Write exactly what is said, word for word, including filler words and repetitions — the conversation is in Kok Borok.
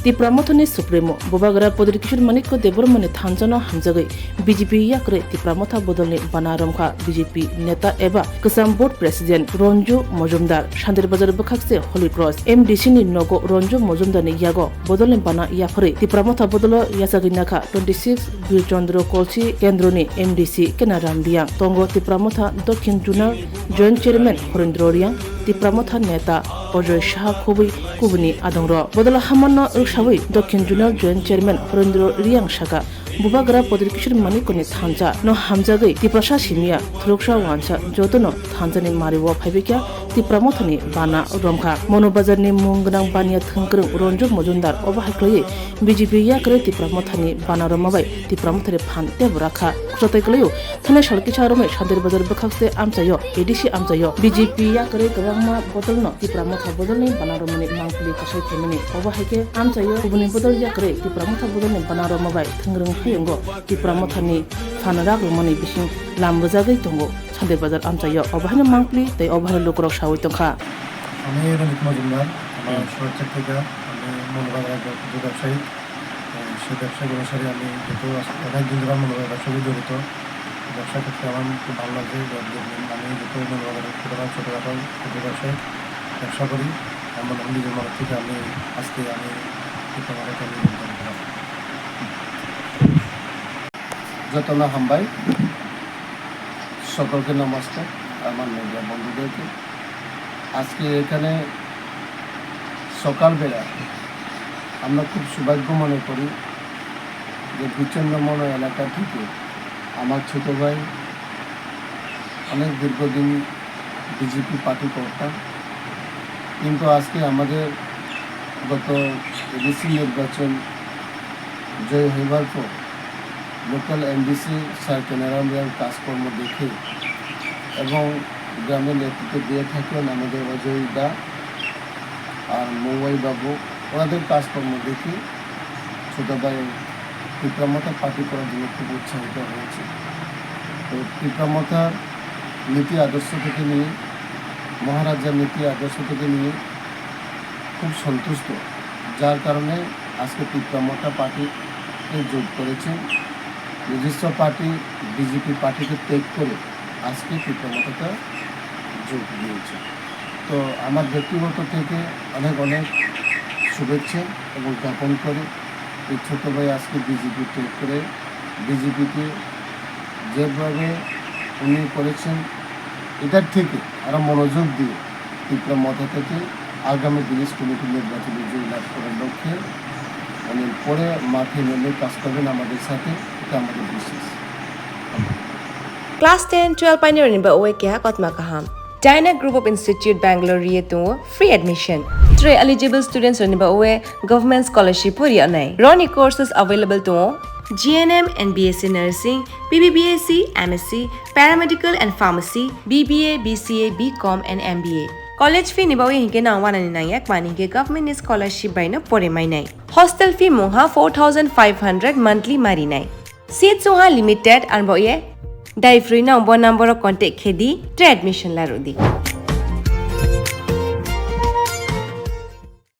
Tipra Mothani Supremo Bubagra Pradyut Kishore Manikya Debbarmani thansa no hamjagwi B J P yakarwi Tipra Motha bodolni bana romkha. B J P neta eba kwcham board president Ranju Majumdar, Santir Bazar bwkhakse Holy Cross M D C ni nogo Ranju Majumdar ni yago bodolni bana yapharwi Tipra Motha bodolo yachagwi nakha twenty six Bir Chandra Kolsi Kendroni M D C Kenaram Riang, tongo Tipra Motha Dokhin Zonal Joint Chairman Horendra Riang, Tipra Motha neta Ajoy Saha khubui kubuni adongrok. Bodolo hamanno rwksawi Dokhin Zonal Joint Chairman Horendra Riang saka, Bubagra Pradyut Kishore Manikyani thansa no hamjagwi Tiprasa simya, thuruksa wansa jotono thansani mario phaibaikha Tipra Mothani bana romkha. Mono Bazarni mung gwnang baniya thwngkwrwng Ranju Majumdar obo hai khwlaiwi B J P yakarwi Tipra Mothani bana roma bai Tipra Mothani phan tebo rakha. Khwchai kwlaio, thanai sal kisa romwi Santir Bazar bwkhakse amchaio, A D C amchaio B J P yakarwi kwbangma bodolno Tipra Motha bodolni bana romani mangpili kasai khaimani. Obo hai khe amchaio kubuni bodol yakarwi Tipra Motha bodolni bana roma bai thwngkwrwng hayungo Tipra Mothani phan rak romani bising lam bwjagwi tongo. Santir Bazar amchaio obo haino mangpili tei obo haino lukurok saui tongkha. আমি রনিত মজুমদার, আমার হুম। শহর থেকে, আমি মৌলভীবাজার ব্যবসায়ী। তো সেই ব্যবসায়িক অনুসারে আমি যত আস-, অনেক দিন ধরে মৌলভীবাজার ব্যবসার সাথে জড়িত। ব্যবসার ক্ষেত্রে আমার খুব ভালো লাগছে যে আমি যত মৌলভীবাজারের ছোটোখাটো, ছোটোখাটো ক্ষুদ্র ব্যবসায়ী ব্যবসা করি, আমার নিজের মনে থেকে আমি আজকে আমি এই প্রোগ্রামে আমি যোগদান করলাম। যত না হামবাই, সকলকে নমস্কার, আমার মিডিয়া বন্ধুদেরকে। আজকে এখানে সকালবেলা আমরা খুব সৌভাগ্য মনে করি যে বিচন্দ্রমনা এলাকা থেকে আমার ছোট ভাই অনেক দীর্ঘদিন বিজেপি পার্টি করতাম, কিন্তু আজকে আমাদের গত এডিসি নির্বাচন জয় হইবার পর লোকাল এমডিসি স্যার কেনারাম রিয়াং কাজকর্ম দেখে এবং গ্রামের নেতৃত্ব দিয়ে থাকেন আমাদের অজয় দা আর মৌয়াই বাবু, ওনাদের কাজকর্ম দেখে ছোট ভাই তিপ্রা মথা পার্টি করার জন্য খুব উৎসাহিত হয়েছে। তো তিপ্রা মথার নীতি আদর্শ থেকে নিয়ে, মহারাজার নীতি আদর্শ থেকে নিয়ে খুব সন্তুষ্ট, যার কারণে আজকে তিপ্রা মথা পার্টিতে যোগ করেছেন। নিজস্ব পার্টি বিজেপি পার্টিকে ত্যাগ করে আজকে তিপ্রা মথাতে যোগ দিয়েছে। তো আমার ব্যক্তিগত থেকে অনেক অনেক শুভেচ্ছা এবং জ্ঞাপন করি। এই ছোট ভাই আজকে বিজেপি ত্যাগ করে বিজেপিতে যেভাবে উনি করেছেন, এটার থেকে আরও মনোযোগ দিয়ে তিপ্রা মথা থেকে আগামী দিনে কমিটি নির্বাচনে জয়লাভ করার লক্ষ্যে উনি পরে মাঠে নেমে কাজ করবেন আমাদের সাথে, এটা আমাদের বিশ্বাস। Class ten, twelve painirokni ba oe keha kotma kaham. Dyna Group of Institute Bangalore ri tongo free admission. Tre eligible students rokni ba oe government scholarship pori anai. Roni courses available tongo G N M and B S C Nursing, B B B S C, M S C, Paramedical and Pharmacy, B B A, B C A, B Com and M B A. College fee ni ba oe hinke nang wanani nangya kmani hinke government ni scholarship bai no pore mainai. Hostel fee mungha four thousand five hundred monthly marinai. Seats wngha limited, arbo ye dai free no bo number o contact khe di, tre admission laru di.